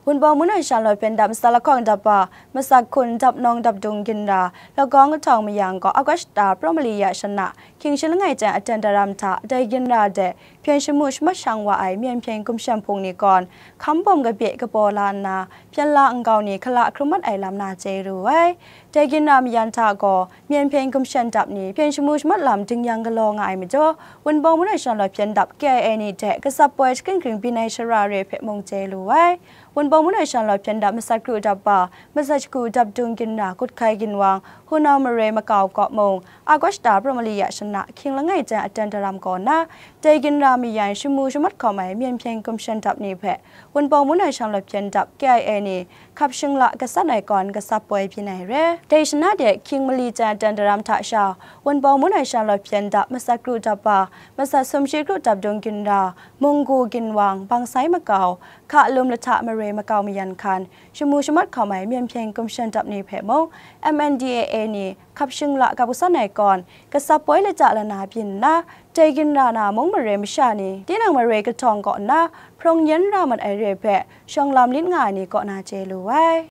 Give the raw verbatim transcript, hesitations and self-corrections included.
Wunpawng Mun ai sha law hpyen dap masat lahkawng dap wa, masat hkun dap nawng dap dung ginra, Lagawng kahtawng mayang gaw August ta Pramali ya shana, hkying shi langai jan aten daram hta dai ginra de hpyen shamu shamat shang wa ai Myen Hpyen Gumshen Hpung ni gawn, hkam bawm kabye kabaw la nna, hpyen la nkau ni hkala hkrum mat ai lam na chye ru ai. Dai ginra mayan hta gaw, Myen Hpyen Gumshen dap ni hpyen shamu shamat lam dingyang galaw nga ai majaw, Wunpawng Mun ai sha law hpyen dap K I A ni hte kasap poi shakring kring byin ai shara re hpe mung chye lu ai. Wunpawng Mun ai sha law hpyen dap masat kru dap wa, masat shagu dap dung ginra Kut Hkai Ginwang, Hunau Mare makau kaw mung, August ta Pramali ya shana, hkying langai jan aten daram kaw na, dai ginra mayan shamu shamat hkawm ai Myen Hpyen Gumshen dap ni hpe, Wunpawng Mun ai sha law hpyen dap K I A ni, hkap shingla gasat ai kawn gasap poi byin ai re. Dai shana de hkying mali jan aten daram hta sha, Wunpawng Mun ai sha law hpyen dap masat kru dap wa, masat sumshi kru dap dung ginra, Munggu Ginwang, Bangsai makau, Hka Lum Lahta Mare makau mayan hkan, shamu shamat hkawm ai Myen Hpyen Gumshen dap ni hpe mung, M N D A A ni, hkap shingla gap gasat ai kawn, gasap poi lata lana byin nna, dai ginra na mung mare masha ni, tinang mare kahtawng kaw nna, hprawng yan ra mat ai re hpe, shawng lam lit nga ai ni kaw na chye lu ai.